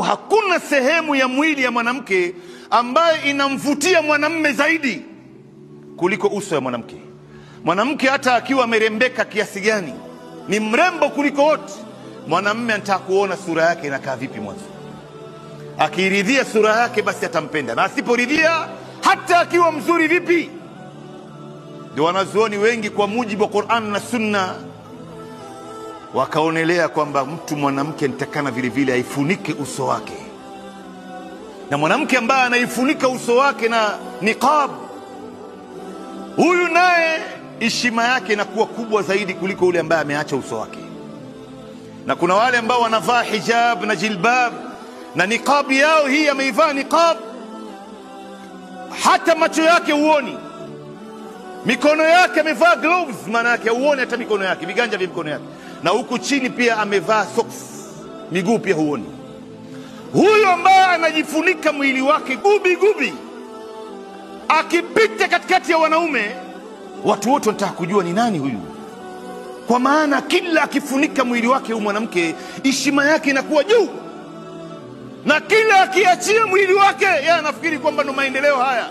Hakuna sehemu ya mwili ya mwanamke ambaye inamvutia mwanamme zaidi kuliko uso ya mwanamke. Mwanamke hata akiwa amerembeka kiasi gani, ni mrembo kuliko wote, mwanamme anataka kuona sura yake inakaa vipi mwanzo. Akiiridhia sura yake basi atampenda, na asiporidhia hata akiwa mzuri vipi. Ndio wanazuoni wengi kwa mujibu wa Qur'an na Sunna wakaonelea kwamba mtu mwanamke nitakana vile vile aifunike uso wake, na mwanamke ambaye anaifunika uso wake na niqab, huyu naye heshima yake inakuwa kubwa zaidi kuliko yule ambaye ameacha uso wake. Na kuna wale ambao wanavaa hijab na jilbab na niqab yao hii, ameivaa niqab hata macho yake huoni, mikono yake amevaa gloves, maana yake huoni hata mikono yake, viganja vya mikono yake, na huku chini pia amevaa socks, miguu pia huoni. Huyo ambaye anajifunika mwili wake gubi gubi, akipita katikati ya wanaume, watu wote wanataka kujua ni nani huyu, kwa maana kila akifunika mwili wake huyu mwanamke heshima yake inakuwa juu, na kila akiachia mwili wake yeye anafikiri kwamba ndo maendeleo haya.